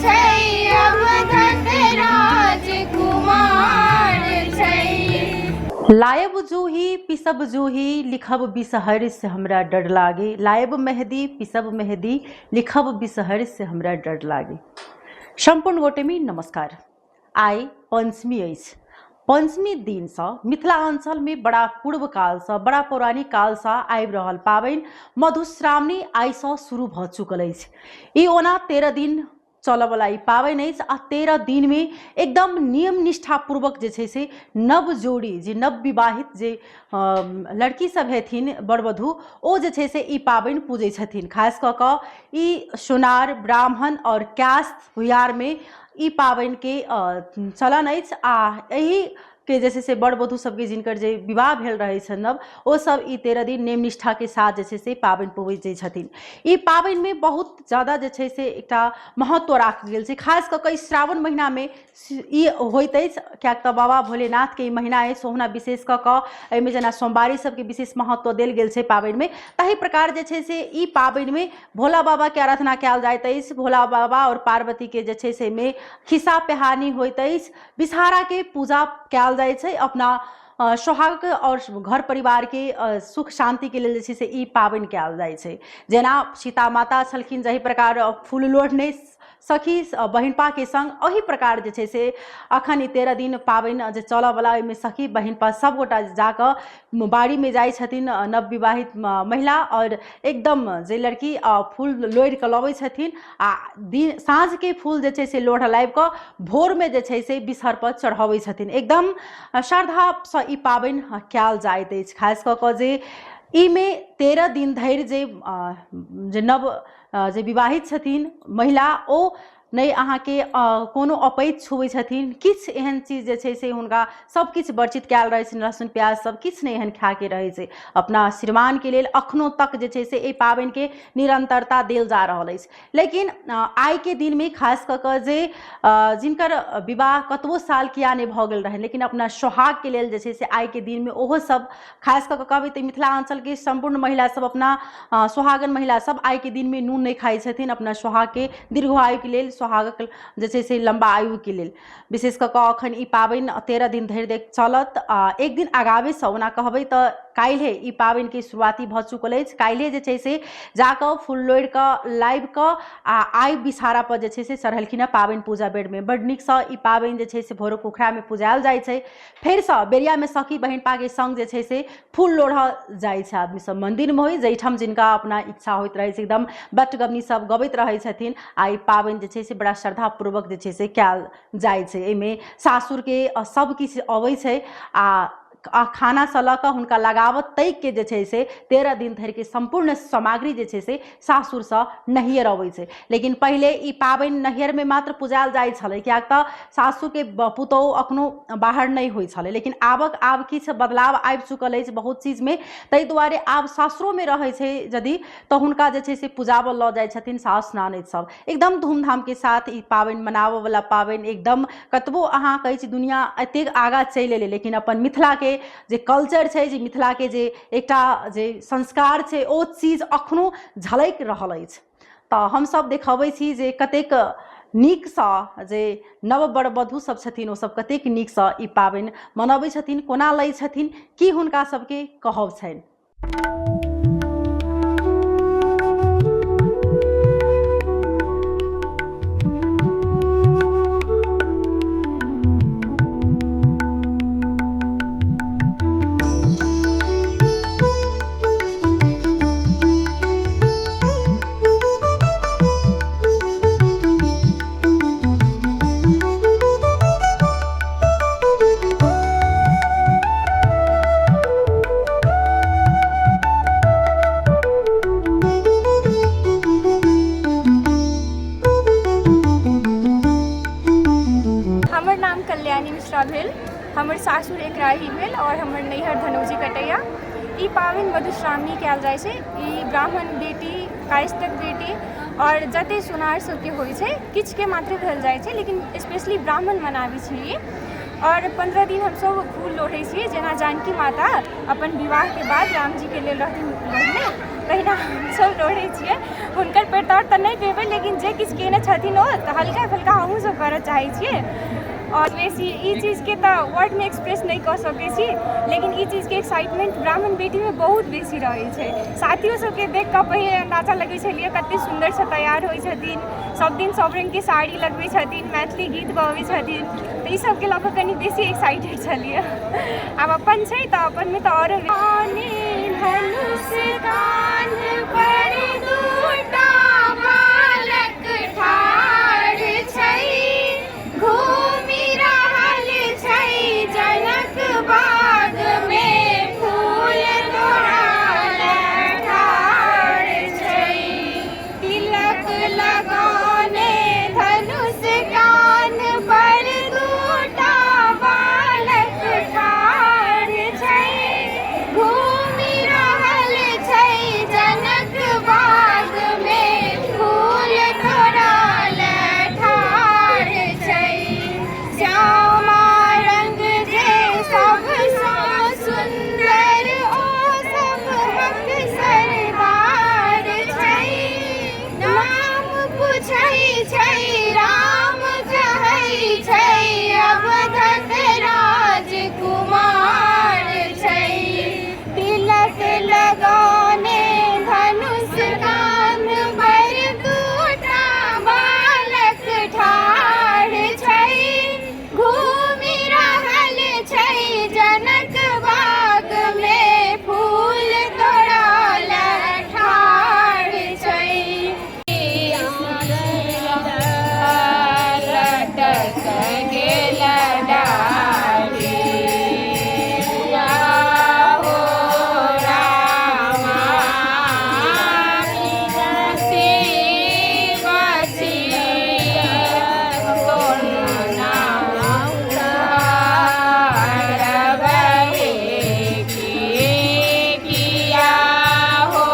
छै, अवधक राजकुमार छै। लायब जूही पिसब जूही लिखब बिसहर से हमरा डर लागे, लायब मेहदी पिसब मेहदी लिखब बिसहर से हमरा डर लागे। सम्पूर्ण गोटेमी नमस्कार। आइ पंचमी अछि। पंचमी दिनसँ मिथिलाञ्चलमे बड़ा पूर्व कालसँ बड़ा पौराणिक कालसँ आबि रहल पाबनि मधुश्रावणी आइसँ शुरू भऽ चुकल अछि। ई ओना 13 दिन चलऽवला ई पाबनि अछि आ 13 दिनमे एकदम नियम निष्ठापूर्वक जे छै से नव जोड़ी जे नव विवाहित जे लड़की सब हेथिन वर वधू ओ जे छै से ई पाबनि पूजै छथिन। खास कऽ कऽ ई सोनार ब्राह्मण आओर कायस्थ भुइयारमे ई पाबनिके चलन अछि आ एहि के जे छै से वर वधू सबके जिनकर जे विवाह भेल रहै छनि नव ओ सब ई 13 दिन नेम निष्ठाके साथ जे छै से पाबनि पूजै छथिन। ई पाबनिमे बहुत ज्यादा जे छै से एकटा महत्व राखल गेल छै। खास कऽ कऽ ई श्रावण महिनामे ई होइत अछि, किएक तऽ बाबा भोलेनाथके ई महिना अछि। ओहुना विशेष कऽ कऽ एहिमे जेना सोमवारी सबके विशेष महत्व देल गेल छै पाबनिमे, ताहि प्रकार जे छै से ई पाबनिमे भोला बाबाके आराधना कयल जाइत अछि। भोला बाबा आओर पार्वतीके जे छै से एहिमे खिस्सा पिहानी होइत अछि। विषहाराके पूजा कयल जाइ छै। अपना सोहाग आओर घर परिवारके सुख शान्तिके लेल जे छै से ई पाबनि कयल जाइ छै। जेना सीता माता छलखिन जाहि प्रकार फूल लोढ़ने सखी बहिनपाके सङ्ग, एहि प्रकार जे छै से अखन ई 13 दिन पाबनि जे चलऽवला ओहिमे सखी बहिनपा सबगोटा जाकऽ बाड़ीमे जाइ छथिन नवविवाहित महिला आओर एकदम जे लड़की फूल लोढ़िकऽ लबै छथिन आ दिन साँझके फूल जे छै से लोढ़ल आबिकऽ भोरमे जे छै से बिसहरपर चढ़बै छथिन। एकदम श्रद्धासँ ई पाबनि कयल जाइत अछि। खास कऽ कऽ जे एहिमे 13 दिन धरि जे जे नव जे विवाहित छथिन महिला ओ नहि अहाँके कोनो अपैत छुबै छथिन, किछु एहन चीज जे छै से हुनका सब किछु वर्जित कयल रहै छनि। लहसुन प्याज सब किछु नहि एहन खायके रहै छै। अपना श्रीमानके लेल अखनो तक जे छै से एहि पाबनिके निरन्तरता देल जा रहल अछि। लेकिन आइके दिनमे खास कऽ कऽ जे जिनकर विवाह कतबो साल किया नहि भऽ गेल रहनि, लेकिन अपना सोहागके लेल जे छै से आइके दिनमे ओहो सब खास कऽ कऽ कहबै तऽ मिथिलाञ्चलके सम्पूर्ण महिला सब अपना सोहागन महिला सब आइके दिनमे नून नहि खाइ छथिन अपना सोहागके दीर्घ आयुके लेल, सोहागक जे छै से लम्बा आयुके लेल। विशेष कऽ कऽ अखन ई पाबनि 13 दिन धरि देख चलत। आ एक दिन आगावेसँ ओना कहबै तऽ काल्हिए ई पाबनिके शुरुआती भऽ चुकल अछि। काल्हिए जे छै से जाकऽ फूल लोढ़िकऽ लाबिकऽ आ आइ विषहारापर जे छै से चढ़ेलखिन हँ पाबनि पूजा बेरमे। बड्ड नीकसँ ई पाबनि जे छै से भोरक उखड़ामे पुजायल जाइ छै। फेरसँ बेरियामे सखी बहिनपाके सङ्ग जे छै से फूल लोढ़ऽ जाइ छै आदमी सब मन्दिरमे होइ जाहिठाम जिनका अपना इच्छा होइत रहै छै। एकदम बटगबनी सब गबैत रहै छथिन आ ई पाबनि जे छै से बड़ा श्रद्धापूर्वक जे छै से कयल जाइ छै। एहिमे सासुरके सब किछु अबै छै आ खानासँ लऽ कऽ हुनका लगाबऽ तकके जे छै से 13 दिन धरिके सम्पूर्ण सामग्री जे छै से सासुरसँ नैहर अबै छै। लेकिन पहिले ई पाबनि नैहरमे मात्र पुजायल जाइ छलै, किएक तऽ सासुके पुतोहु अखनो बाहर नहि होइ छलै। लेकिन आबक आब किछु बदलाव आबि चुकल अछि बहुत चीजमे, ताहि दुआरे आब सासुरोमे रहै छै यदि तऽ हुनका जे छै से पुजाबऽ लऽ जाइ छथिन सासु ननदि सब। एकदम धूमधामके साथ ई पाबनि मनाबऽवला पाबनि। एकदम कतबो अहाँ कहै छी दुनिआ एतेक आगाँ चलि एलै, लेकिन अपन मिथिलाके जे कल्चर छै, जे मिथिलाके जे एकटा जे संस्कार छै, ओ चीज अखनो झलकि रहल अछि। तऽ हमसब देखबै छी जे कतेक नीकसँ जे नव वर वधू सब छथिन ओ सब कतेक नीकसँ ई पाबनि मनबै छथिन, कोना लै छथिन, की हुनका सबके कहब छनि। हमर नाम कल्याणी मिश्रा भेल। हमर सासुर एकराही भेल आओर हमर नैहर धनौजी कटैया। ई पाबनि मधुश्रावणी कयल जाइ छै। ई ब्राह्मण बेटी, कायस्थक बेटी आओर जते सोनार सबके होइ छै, किछुके मात्र भेल जाइ छै, लेकिन स्पेशली ब्राह्मण मनाबै छै ई। आओर 15 दिन हमसब फूल लोढ़ै छियै, जेना जानकी माता अपन विवाहके बाद रामजीके लेल रहथिन लोढ़ने, तहिना हमसभ लोढ़ै छियै। हुनकर पेटौर तऽ नहि पेबै, लेकिन जे किछु कयने छथिन ओ तऽ हल्का फुल्का हमहूँसभ करऽ चाहै छियै। आओर बेसी ई चीजके तऽ वर्डमे एक्सप्रेस नहि कऽ सकै छी, लेकिन ई चीजके एक्साइटमेंट ब्राह्मण बेटीमे बहुत बेसी रहै छै। साथियो सबके देख कऽ पहिले अन्दाजा लगै छलियै कते सुन्दरसँ तैयार होइ छथिन, सब दिन सब रङ्गके साड़ी लगबै छथिन, मैथिली गीत गबै छथिन, तऽ ई सबके लऽ कऽ कनि बेसी एक्साइटेड छलियै। आब अपन छै तऽ अपनमे तऽ आओर। धनुष कान्ह पर दूटा बालक ठाढ़ छै, घूमि रहल छै जनक बागमे फूल तोड़ल ठाढ़ छै। तिलक लगौने धनुष कान्ह पर दूटा बालक ठाढ़ छै, घूमि रहल छै जनक बागमे फूल तोड़ल ठाढ़ छै। श्यामा रंग जे सबसँ सुन्दर ओ सबहक सरदार छै। नाम पूछै छै राम कहै छै अवधक राजकुमार छै। तिलक लगौने धनुष कान्ह पर दूटा बालक ठाढ़ छै, घूमि रहल छै जनक बागमे फूल तोड़ल ठाढ़ छै। लटक गेल डाली हो रामा, किया हो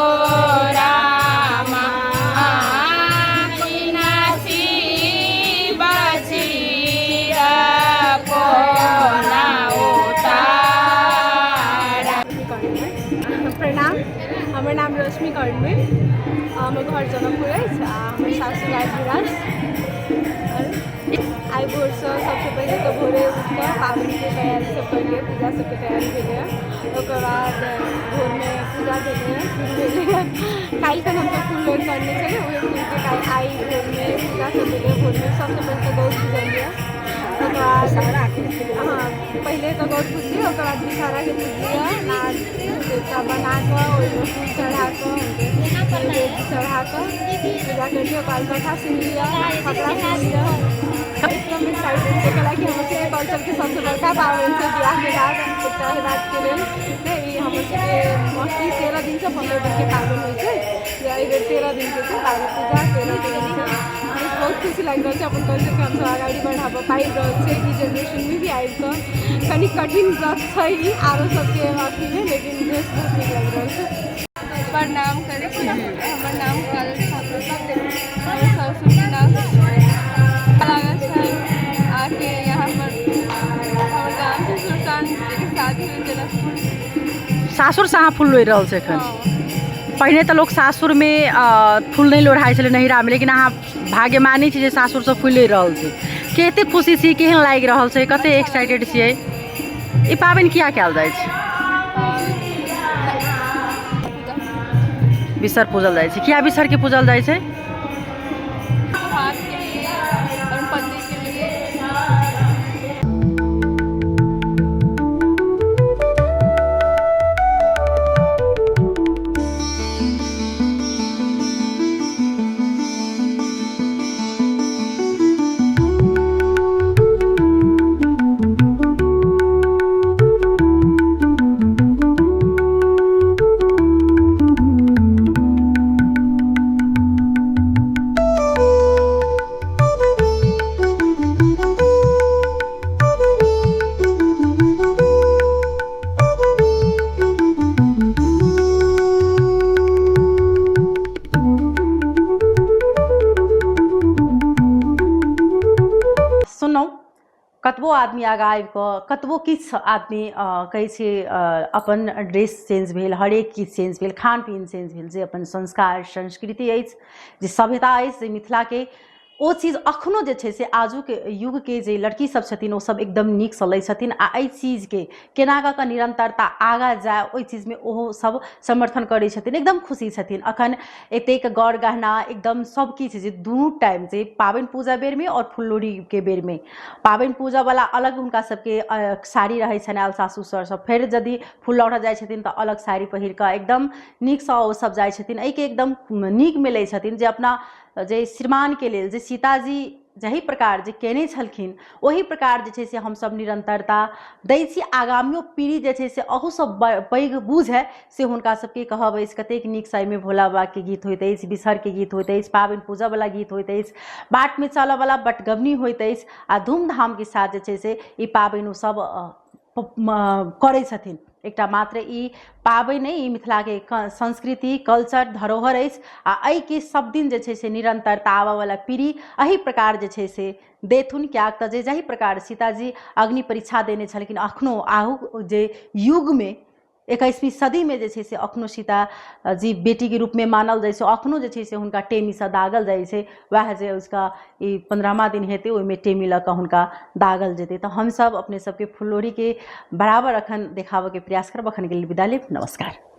रामा, प्रणाम, हमर नाम रश्मि कर्णवीर, हमर घर जनकपुर अछि आ हमर सासुर राजविराज। आइ भोरसँ सबसँ पहिले तऽ भोरे उठिकऽ पाबनिके तैयारी सब केलियै, पूजा सबके तैयारी भेलैए। ओकर बाद भोरमे पूजा भेलैए, फूल भेलैए। काल्हि खन हमसब फूल लोढ़ि कऽ अनने छलियै, ओहि फूलके काल्हि आइ भोरमे पूजा सब भेलैए। भोरमे सबसँ पहिले तऽ गौर पूजलियै, ओकर बाद हँ पहिले तऽ गौर पूजलियै, ओकर बाद विषहराके पूजलियै। नाग देवता बनाकऽ ओहिमे फूल चढ़ाकऽ, हुनके चढ़ाकऽ पूजा करलियै। ओकर बाद कथा सुनलियै, फकरा सुनलियै। एकदम एक्साइटेड छै, कैलाकि हमर सबके कल्चरके सबसँ बड़का पाबनि छै बियाहके बाद एकटा रातके लेल। ई हमर सबके मोस्टली 13 दिनसँ 15 दिनके पाबनि होइ छै, जे एहिबेर 13 दिनके छै। 12 पूजा 13 दिन छै। बहुत खुशी लागि रहल छै, अपन कल्चरके हमसब अगाडि बढ़ाबऽ पाबि रहल छै। ई जेनरेशनमे भी आबि कऽ कनि कठिन व्रत छै ई आरो सबके अथीमे, लेकिन बेस बहुत नीक लागि रहल छै। प्रणाम करै छी। हमर नाम काजल ठाकुर, हमर सासुरके नाम लागल छै आके यहाँ पर। हमर गाम छै सुरसान, लेकिन शादी भेल जनकपुर। सासुरसँ अहाँ फूल लोढ़ि रहल छै एखन? पहिने तऽ लोक सासुरमे फूल नहि लोढ़ाइ छलै नैहरामे, लेकिन अहाँ भाग्यमानी छी जे सासुरसँ फूल लोढ़ि रहल छी। कतेक खुशी छी, केहन लागि रहल छै, कतेक एक्साइटेड छियै? ई पाबनि किया कयल जाइ छै? बिसहर पूजल जाइ छै। किया बिसहरके पूजल जाइ छै? सुहाग के लिए और पति के लिए। कतबो आदमी आगाँ आबि कऽ कतबो किछु आदमी कहै छै अपन ड्रेस चेंज भेल, हरेक चीज चेंज भेल, खान पीन चेंज भेल, जे अपन संस्कार संस्कृति अछि, जे सभ्यता अछि, जे मिथिलाके ओ चीज अखनो जे छै से आजुक युगके जे लड़की सब छथिन ओ सब एकदम नीकसँ लै छथिन। आ एहि चीजके केना कऽ कऽ निरन्तरता आगाँ जाय, ओहि चीजमे ओहो सब समर्थन करै छथिन, एकदम खुशी छथिन। अखन एतेक गौर गहना एकदम सब किछु जे दुनू टाइम जे पाबनि पूजा बेरमे आओर फुललोढ़ीके बेरमे, पाबनि पूजावला अलग हुनका सबके साड़ी रहै छनि आयल सासु सर सब, फेर यदि फूल लोढ़ऽ जाइ छथिन तऽ अलग साड़ी पहिर कऽ एकदम नीकसँ ओ सब जाइ छथिन। एहिके एकदम नीक मिलै छथिन जे अपना जे श्रीमानके लेल जे सीताजी जाहि प्रकार जे कयने छलखिन ओहि प्रकार जे छै से हमसब निरन्तरता दै छी। आगामियो पीढ़ी जे छै से अहूसँ पैघ बूझय से हुनका सबके कहब अछि। कतेक नीकसँ एहिमे भोला बाबाके गीत होइत अछि, बिसहरके गीत होइत अछि, पाबनि पूजऽवला गीत होइत अछि, बाटमे चलऽवला बटगबनी होइत अछि आ धूमधामके साथ जे छै से ई पाबनि ओसब करै छथिन। एकटा मात्र ई पाबनि नहि, ई मिथिलाके संस्कृति कल्चर धरोहर अछि आ एहिके सब दिन जे छै से निरन्तरता आबऽवला पीढ़ी एहि प्रकार जे छै से देथुन। किएक तऽ जे जाहि प्रकार सीताजी अग्नि परीक्षा देने छलखिन, अखनो आहू जे युगमे 21वीं सदीमे जे छै से अखनो सीता जी बेटीके रूपमे मानल जाइ छै, अखनो जे छै से हुनका टेमीसँ दागल जाइ छै। वएह जे उसका ई 15वां दिन हेतै ओहिमे टेमी लऽ कऽ हुनका दागल जेतै। तऽ हमसब अपने सबके फुललोढ़ीके बराबर अखन देखाबऽके प्रयास करब। अखनके लेल विदा लेब, नमस्कार।